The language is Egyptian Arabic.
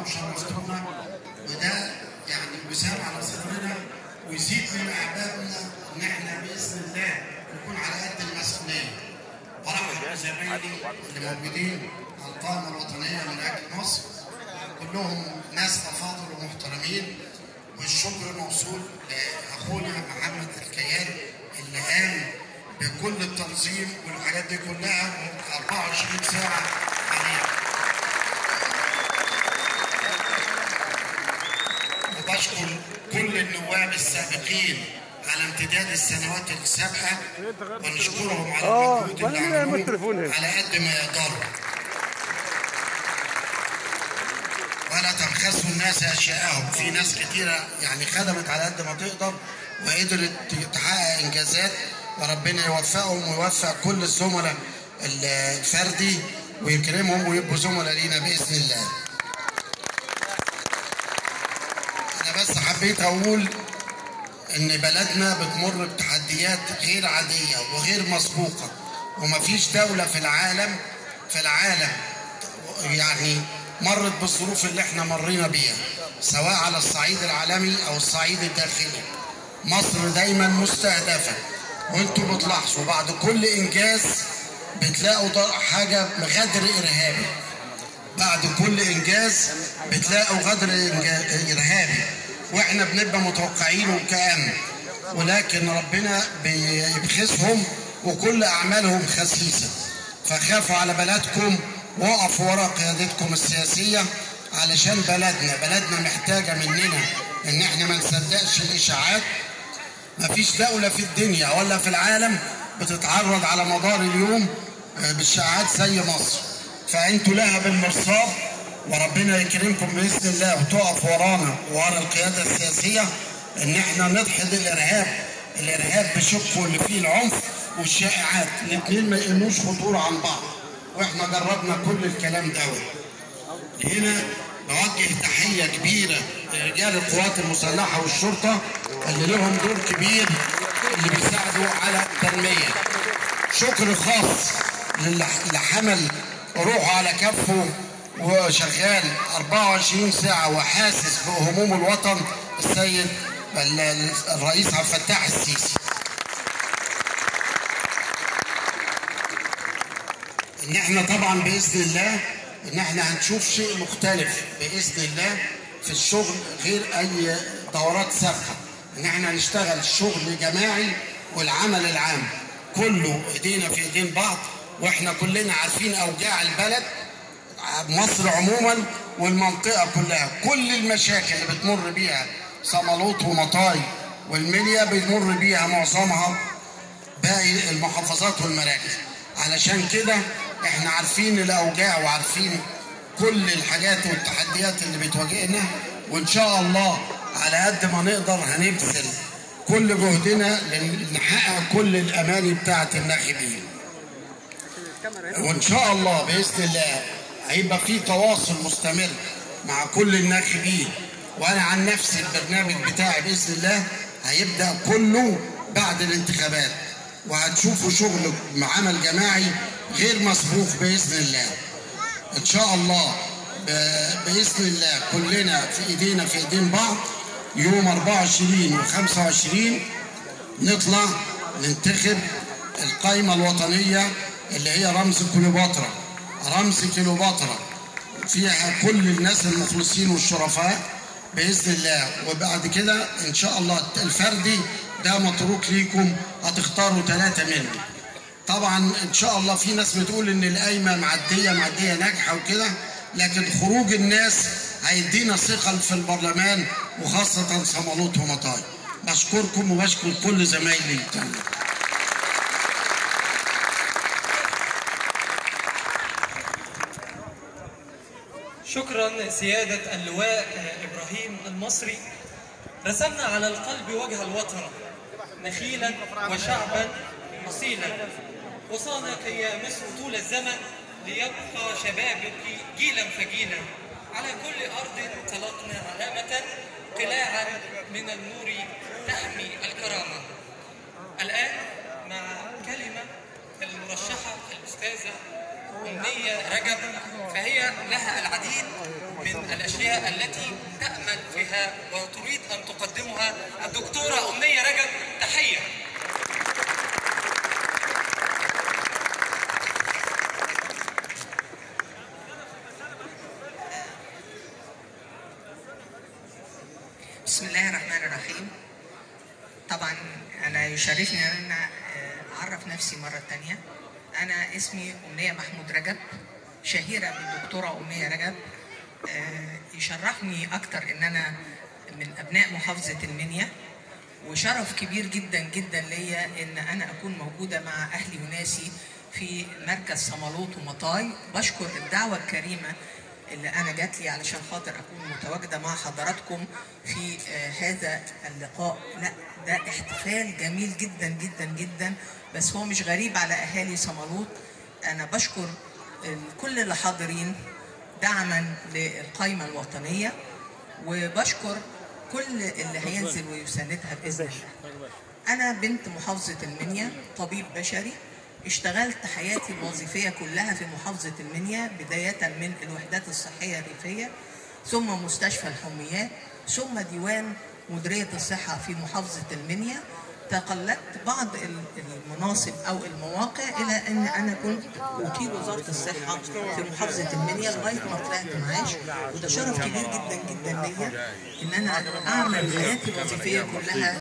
وشرفتونا، وده يعني وسام على صدرنا ويزيد من اعدادنا ان احنا باذن الله نكون على قد المسؤولية. برحب بزمايلي اللي موجودين على القائمة الوطنية من اجل مصر، كلهم ناس افاضل ومحترمين، والشكر موصول لاخونا محمد الكيال اللي قام بكل التنظيم والحاجات دي كلها 24 ساعة عليها. وبشكر كل النواب السابقين على امتداد السنوات السابقة، ونشكرهم على المجهود اللي عملوه على قد ما يقدروا. ولا تبخسوا الناس اشياءهم، في ناس كتيرة يعني خدمت على قد ما تقدر وقدرت تحقق انجازات، وربنا يوفقهم ويوفق كل الزملاء الفردي ويكرمهم ويبقوا زملاء لينا باذن الله. انا بس حبيت اقول ان بلدنا بتمر بتحديات غير عادية وغير مسبوقة، ومفيش دولة في العالم يعني مرت بالظروف اللي احنا مرينا بيها، سواء على الصعيد العالمي او الصعيد الداخلي. مصر دايما مستهدفه، وانتوا بتلاحظوا بعد كل انجاز بتلاقوا حاجة غدر ارهابي. بعد كل انجاز بتلاقوا غدر ارهابي، واحنا بنبقى متوقعينه كأمن، ولكن ربنا بيبخسهم وكل اعمالهم خسيسه. فخافوا على بلدكم وقفوا ورا قيادتكم السياسية، علشان بلدنا محتاجه مننا ان احنا ما نصدقش الاشاعات. مفيش دولة في الدنيا ولا في العالم بتتعرض على مدار اليوم بالشائعات زي مصر، فانتوا لها بالمرصاد، وربنا يكرمكم باذن الله وتقف ورانا ورا القيادة السياسية ان احنا ندحض الارهاب. الارهاب بشقه اللي فيه العنف والشائعات، الاثنين ما يقلوش خطورة عن بعض، واحنا جربنا كل الكلام دوت. هنا بوجه تحية كبيرة لرجال القوات المسلحة والشرطة اللي لهم دور كبير، اللي بيساعدوا على التنمية. شكر خاص للي حمل روحه على كفه وشغال 24 ساعة وحاسس بهموم الوطن، السيد الرئيس عبد الفتاح السيسي. ان احنا طبعا باذن الله ان احنا هنشوف شيء مختلف باذن الله في الشغل غير اي دورات سابقه، ان احنا هنشتغل شغل جماعي والعمل العام كله ايدينا في ايدين بعض، واحنا كلنا عارفين اوجاع البلد مصر عموما والمنطقة كلها. كل المشاكل اللي بتمر بيها صمالوط ومطاي والمنيا بيمر بيها معظمها باقي المحافظات والمراكز، علشان كده احنا عارفين الاوجاع وعارفين كل الحاجات والتحديات اللي بتواجهنا، وان شاء الله على قد ما نقدر هنبذل كل جهدنا لنحقق كل الاماني بتاعه الناخبين. وان شاء الله باذن الله هيبقى في تواصل مستمر مع كل الناخبين، وانا عن نفسي البرنامج بتاعي باذن الله هيبدا كله بعد الانتخابات، وهتشوفوا شغل عمل جماعي غير مسبوق باذن الله. ان شاء الله باذن الله كلنا في ايدينا في ايدين بعض، يوم 24 و25 نطلع ننتخب القائمة الوطنية اللي هي رمز كليوباترا. رمز كليوباترا فيها كل الناس المخلصين والشرفاء باذن الله. وبعد كده ان شاء الله الفردي ده متروك ليكم، هتختاروا 3 منه. طبعا ان شاء الله في ناس بتقول ان القايمة معدية ناجحة وكده، لكن خروج الناس هيدينا ثقل في البرلمان وخاصة صمالوط ومطاي. بشكركم وبشكر كل زمايلي التانيين. شكرا سيادة اللواء إبراهيم المصري. رسمنا على القلب وجه الوطن، نخيلا وشعبا أصيلا، وصانك يا مصر طول الزمن ليبقى شبابك جيلا فجيلا. على كل أرض طلقنا علامة، قلاعا من النور تحمي الكرامة. الآن مع كلمة المرشحة الأستاذة أمنية رجب، فهي لها العديد من من الأشياء التي تأمل فيها وتريد أن تقدمها الدكتورة أمنية رجب. تحية. بسم الله الرحمن الرحيم. طبعا أنا يشرفني أن أنا أعرف نفسي مرة تانية. أنا اسمي أمنية محمود رجب، شهيرة بالدكتورة أمنية رجب. يشرفني أكتر إن أنا من أبناء محافظة المنيا، وشرف كبير جدا جدا ليا إن أنا أكون موجودة مع أهلي وناسي في مركز صمالوط ومطاي. بشكر الدعوة الكريمة اللي أنا جات لي علشان خاطر أكون متواجدة مع حضراتكم في هذا اللقاء. لا، ده احتفال جميل جدا جدا جدا، بس هو مش غريب على أهالي صمالوط. أنا بشكر كل اللي حاضرين دعما للقائمة الوطنية، وبشكر كل اللي هينزل ويساندها بإذن الله. أنا بنت محافظة المنيا، طبيب بشري، اشتغلت حياتي الوظيفية كلها في محافظة المنيا، بداية من الوحدات الصحية الريفية، ثم مستشفى الحميات، ثم ديوان مديرية الصحة في محافظة المنيا. تقلدت بعض المناصب أو المواقع إلى أن أنا كنت وكيل وزارة الصحة في محافظة المنيا لغاية ما طلعت معاش، وده شرف كبير جدا جدا ليا إن أنا أعمل حياتي الوظيفية كلها.